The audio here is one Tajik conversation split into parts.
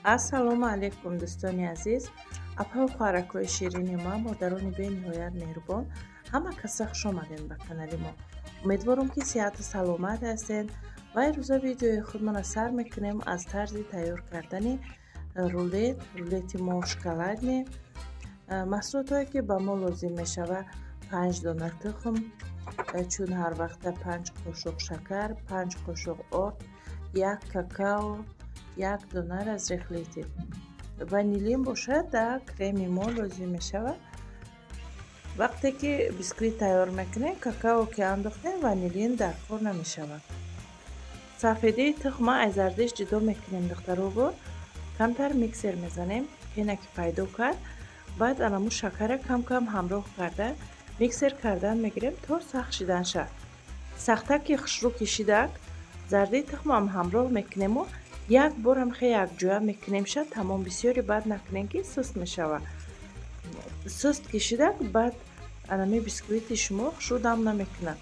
Ассалому алайкум, дӯстони азиз, апаю хоҳаракҳои ширини ма, модарони бениҳоят меҳрубон, ҳама каса хуш омадем ба канали мо. Умедворам, ки сиҳату саломат ҳастед ва имрӯза видеои худмона сар мекунем аз тарзи тайёр кардани рулет. Рулети мо шоколадный. Маҳсулотҳое, ки ба мо лозим мешавад: панҷ дона тухм, чун ҳар вақта 5 қошуқ шакар, 5 қошуқ орд, як какао, як дона разрыхлитель, ванилин бошад, дар креми мо лозим мешавад. Вақте ки бисквит тайёр мекунем, какао ки андохтем, ванилин дар кор намешавад. Сафедии тухма аз зардиш ҷудо мекунем, духтаробо. Камтар миксер мезанем, пена ки пайдо кард, баъд анаму шакара кам-кам ҳамроҳ карда, миксер кардан мегирем то сахт шидан шавад. Сахта ки хушрӯ кишидак, зардии тухмам ҳамроҳ мекунему як борам хе якҷоя мекунем ша, тамом. Бисёре баъд накунем, ки суст мешавад. Суст кишидак, баъд анами бисквити шумо хушрӯ дам намекунад.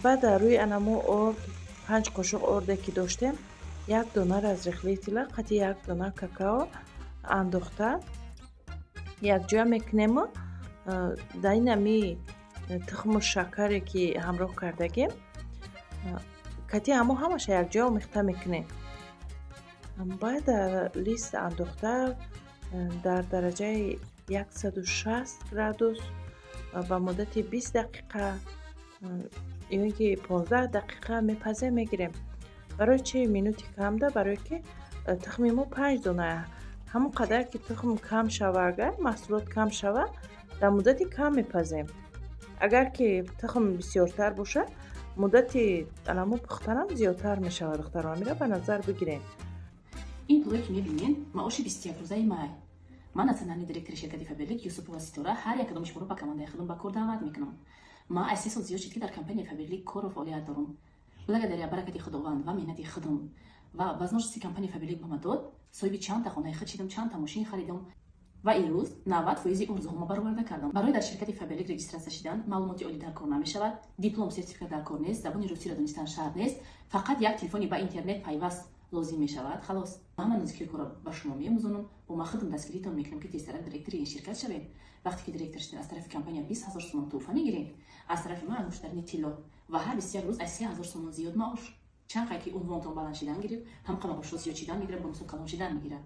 Баъд рӯи анамо орд, 5 қошуқ орде ки доштем, як дона разрыхлителя қати як дона какао андохта, якҷоя мекунему дар ин ами тухму шакаре ки ҳамроҳ кардагем, кати ҳамо ҳамаша якҷоя омехта мекунем. Баъд лист андохта, дар дараҷаи 160 градус ба муддати 20 дақиқа ё ин ки 15 дақиқа мепазем, мегирем. Барои чи минути камда? Барое ки тухми мо панҷ дона. Ҳамон қадар ки тухм кам шава, агар маҳсулот кам шава, дар муддати кам мепазем. Агар ки тухм бисёртар бошад, муддати анамо пухтанам зиёдтар мешавад. Духтаро, амира ба назар бигирем. Ин пулое, ки мебинед, маоши 21 рӯзаи май. Ман, национальный директори ширкати Фаберлик Юсупова Ситора, ҳар як кадоми шуморо ба командаи худам ба кор даъват мекунам. Ман аз 3 сол зиёд шуд, ки дар компанияи Фаберлик кору фаъолият дорам. Благодаря баракати Худованд ва меҳнати худам ва возможности компанияи Фаберлик ба ман дод, соҳиби чандта хонаи худ шидам, чандта мошин харидам ва имрӯз 90 фоизи орзуҳомо бароварда кардам. Барои дар ширкати Фаберлик регистрация шидан маълумоти олӣ дар кор намешавад, диплом, сертификат дар кор нест, забони русиро донистан шарт нест, фақат як телефони ба интернет пайваст лозим мешавад, халос. Ман нозикии корро ба шумо меомӯзонам бо ман худам дастгиритон мекунам, ки тезтарак директори ин ширкат шавед. Вақте ки директор шудед, аз тарафи компания 20 000 сомон тӯҳфа мегиред, аз тарафи ман ангуштарини тилло ва ҳар 21 рӯз аз 3000 сомон зиёд маош. Чанд қай ки унвонтон баланд шидан гирифт, ҳам маошҳо зиёд шидан мегирад, бонусҳо калон шидан мегирад.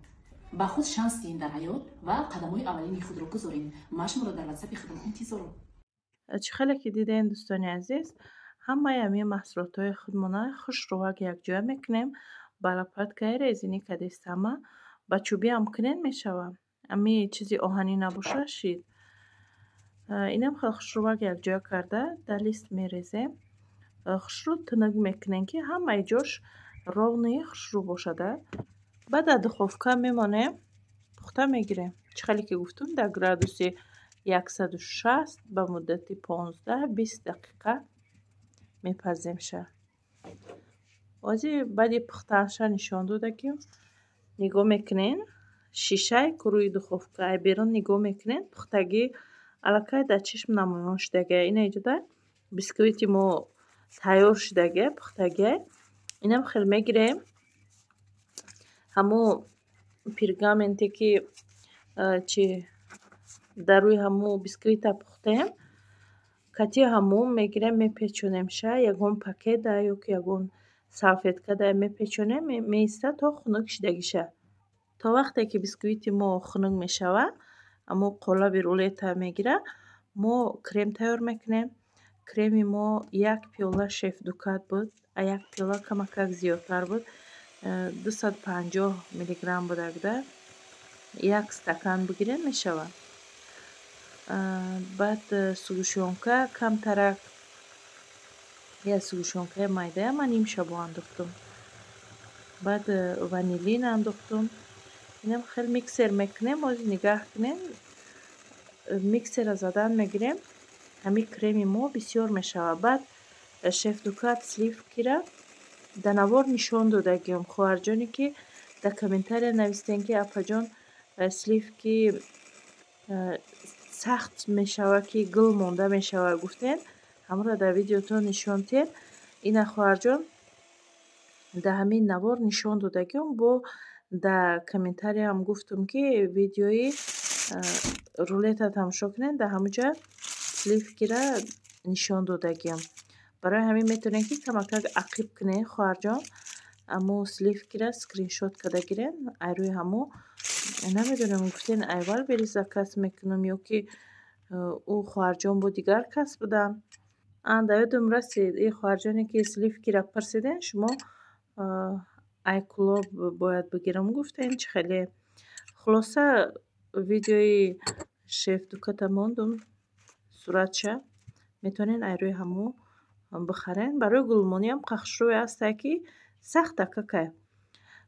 Ба худ шанс диҳем дар ҳаёт ва қадамҳои аввалини худро гузорем. Ман шуморо дар ватсапи худам интизорам. Чӣ хеле ки дидем, дӯстони азиз, ҳамаи ҳамин маҳсулотҳои худмона хушрӯвак якҷоя мекунем. Ба лопаткаи резинӣ кадестама, ба чӯбиам кунен мешавад, ами чизи оҳанӣ набоша шид. Инам хеле хушрӯвак якҷоя карда, дар лист мерезем. Хушрӯ тунук мекунем, ки ҳамаи ҷош ровный хушрӯ бошада. Баъд дар духовка мемонем, пухта мегирем. Чӣ хеле ки гуфтум, дар градуси 160 ба муддати 15-20 дақиқа мепаземша. Ҳозир баъди пухтанша нишон дода, ки нигоҳ мекунем, шишаи ку рӯи духовка берун нигоҳ мекунем, пухтагӣ аллакай дар чашм намоён шудагия. Ина иҷода бисквити мо тайёр шудагия, пухтагия. Инам хел мегирем, ҳамо пергаменте ки чи дар рӯи ҳамо бисквита пухтем, кати ҳамо мегирем, мепечонемша, ягон пакета ё ки ягон салфеткада мепечонем, меистад то хунук шидагиша. То вақте ки бисквити мо хунук мешавад, ҳамо қолаби рулета мегирад, мо крем тайёр мекунем. Креми мо як пиёла Шеф Дукат буд, а як пиёла камакак зиёдтар буд, 250 миллиграмм будагда, як стакан бигирем, мешавад. Баъд сгущёнка камтарак, як сгущёнкаи майдая ман нимшабо андохтум, баъд ванилин андохтум. Инам хеле миксер мекунем. Ҳозир нигаҳ кунем, миксера задан мегирем, ҳамин креми мо бисёр мешавад. Баъд Шеф Дукат сливкира дар навор нишон додагиём. Хоҳарҷоне ки дар комментария навистем, ки апаҷон, сливки сахт мешавад, ки гул монда мешавад, гуфтем, ҳамонро дар видеотон нишон диҳед. Ина, хоҳарҷон, дар ҳамин навор нишон додагиём бо Дар комментарияам гуфтум, ки видеои рулета тамошо кунед, дар ҳамуҷа сливкира нишон додагиам. Барои ҳамин метавонед, ки камакак ақиб кунед, хоҳарҷон, аммо сливкира скриншот карда гирен. Ай рӯи ҳамо намедонам, гуфтен, ай Вайлдберриз заказ мекунам ё ки ӯ хоҳарҷон бо дигар кас буданд. Да ёдам расид, и хоҳарҷоне, ки сливкира пурсиден, шумо ай Кӯлоб бояд бигирам гуфтен, чӣ хеле. Хулоса, видеои шеф дуката мондум суратша, метавонед ай рӯи ҳамо бихарен. Барои гулмониам қахшрӯе ҳастае, ки сахта какай.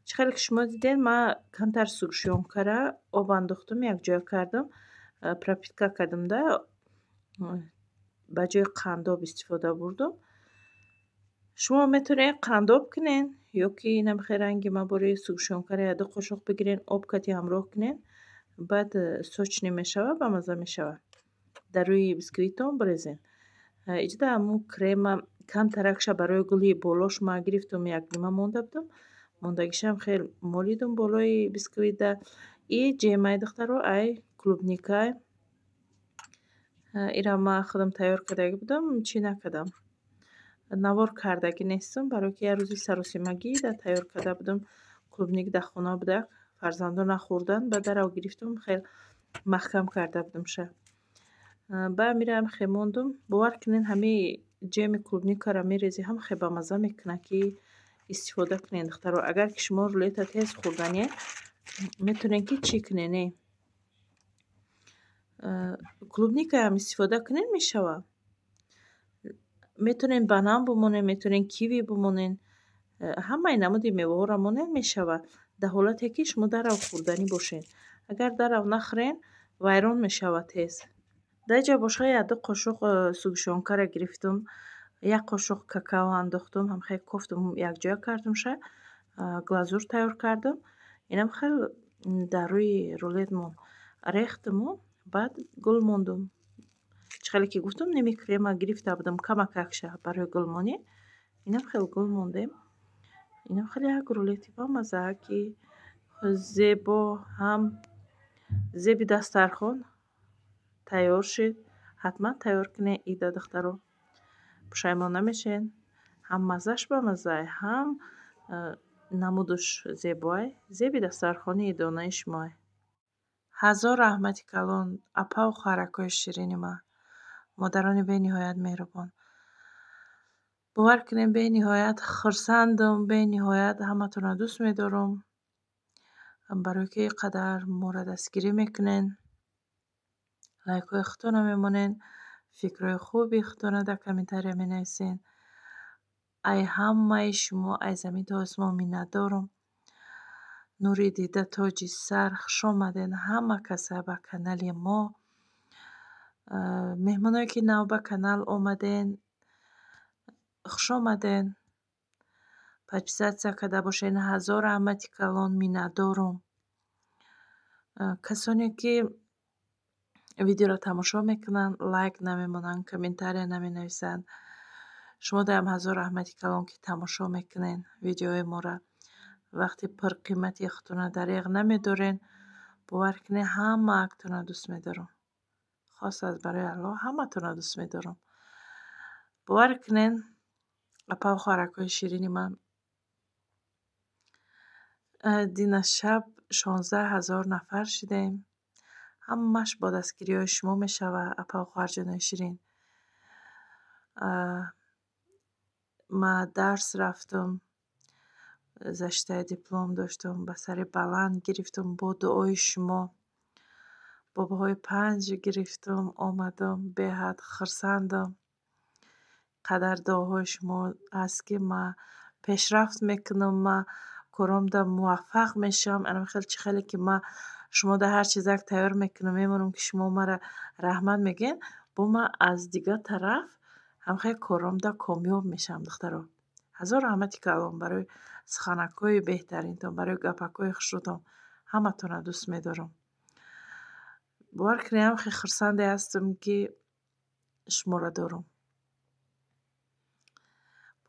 Чӣ хеле ки шумо диден, ман камтар сгущёнкара об андохтум, якҷоя кардам, пропитка кардам, да ба ҷои қандоб истифода бурдум. Шумо метавонед қандоб кунен ё ки инам хел ранги ма бори сгущёнкара якду қошуқ бигирен, об кати ҳамроҳ кунен, баъд сочный мешава, бамазза мешава. Дар рӯи бисквитон бирезен. Иҷода ҳамун крема камтаракша барои гули болош ма гирифтум, як нима монда будам, мондагишам хел молидум болои бисквитда. И ҷемай, духтаро, ай клубникай, ира ма худам тайёр кардагӣ будам, чӣ накардам, навор кардагӣ нестам, барое ки як рӯзи саросимагӣ да тайёр карда будам. Клубник дар хона будак, фарзандо нахӯрданд, ба дарав гирифтум, хел маҳкам карда будамша. Ба мираам хе мондум. Бовар кунед, ҳамаи ҷеми клубникаро мерезӣ, ҳам хе бамазза мекунад, ки истифода кунед, духтаро. Агар ки шумо рулета тез хӯрданед, метавонед, ки чӣ кунед, не, клубникаам истифода кунед, мешавад. Метавонед банан бимонед, метавонед киви бимонед, ҳамаи намуди меваҳоро монед, мешавад, дар ҳолате ки шумо дарав хӯрданӣ бошед. Агар дарав нахӯрен, вайрон мешавад тез. Дар ҷа бошад, якду қошуқ сгущёнкаро гирифтум, як қошуқ какао андохтум, ҳамхел кофтум, якҷоя кардумша, глазур тайёр кардум. Инам хел дар рӯи рулетмон рехтуму баъд гул мондум. Чӣ хеле ки гуфтум, ними крема гирифта будам камакакша барои гулмонӣ, инам хел гул мондем. Инам хеле як рулети бамазза, ки зебо, ҳам зеби дастархон тайёр шуд. Ҳатман тайёр кунед ида, духтаро, пушаймон намешавед. Ҳам маззаш бамаззае, ҳам намудуш зебоай, зеби дастархони идонаи шумоай. Ҳазор раҳмати калон, апаву хоҳаракҳои ширини ман, модарони бениҳоят меҳрубон. Бовар кунед, бениҳоят хурсандам, бениҳоят ҳаматонро дӯст медорам, барое ки ин қадар моро дастгирӣ мекунед, лайкҳои худтонро мемонед, фикрҳои хуби худтонро дар комментария менависед. Ай ҳамаи шумо ай замин то осмон миннатдорам. Нури дида, тоҷи сар, хушомадед ҳама каса ба канали мо. Меҳмоное, ки нав ба канал омаден, хушомадед. Подписаться карда бошед, ҳазор раҳмати калон, миннатдорам. Касоне, ки видеоро тамошо мекунанд, лайк намемонанд, комментария наменависанд, шумо даам ҳазор раҳмати калон, ки тамошо мекунед видеои моро, вақти пурқимати худтонро дареғ намедоред. Бовар кунед, ҳамаактонро дӯст медорам, хос аз барои Аллоҳ ҳаматонро дӯст медорам. Бовар кунед, апаву хоҳаракҳои ширини ман, дина шаб 16 000 нафар шудем. Ҳамааш бо дастгириҳои шумо мешавад, апаву хоҳарҷонои ширин. Ман дарс рафтум, защитаи диплом доштум, ба сари баланд гирифтум бо дуои шумо. Бо баҳои 5 гирифтум, омадам, беҳад хурсандам. Қадар дуоҳои шумо ҳаст, ки ман пешрафт мекунам, ман коромда муваффақ мешавам. Анам хел, чӣ хеле ки ман шумода ҳар чизак тайёр мекунам, мемонам, ки шумо маро раҳмат мегӯед, бо ман аз дигар тараф ҳамхел коромда комёб мешавам, духтаро. Ҳазор раҳмати калон барои суханакҳои беҳтаринтон, барои гапакҳои хушрӯтон. Ҳаматонро дӯст медорам. Бовар кунед, ҳам хеле хурсанде ҳастам, ки шуморо дорам.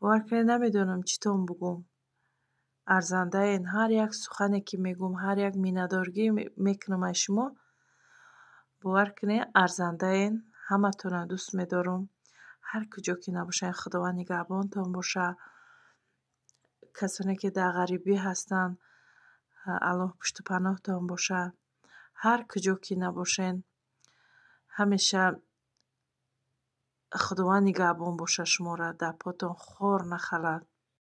Бовар кунед, намедонам чӣ тон бугӯм. Арзандаен. Ҳар як сухане ки мегӯм, ҳар як миннатдоргӣ мекунам аз шумо, бовар кунед, арзандаен. Ҳаматонро дӯст медорам. Ҳар куҷо ки набошед, Худованд нигаҳбонтон боша. Касоне ки дар ғарибӣ ҳастанд, Аллоҳ пушту паноҳтон боша. Ҳар куҷо ки набошед, ҳамеша Худованд нигаҳбон боша шуморо, дар потон хор нахалад.